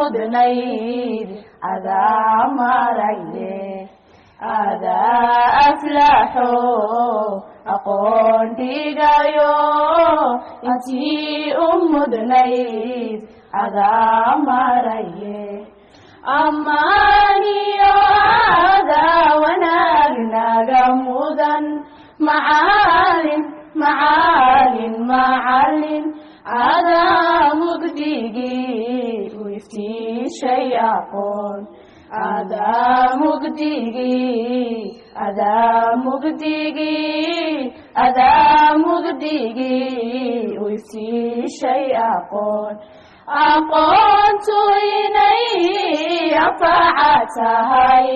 Mudnayd adaa maraye, adaa aflaxo aqoon dhigayo. Intii u mudnayd adaa maraye, ammaaniyo adaa wanaag naga mudan. Macalin, macalin, macalin, adaa mugdigii u iftiishay aqoon. Adaa mugdigii, adaa mugdigii, adaa mugdigii u iftiishay aqoon. Aqoontu inay anfaca tahay.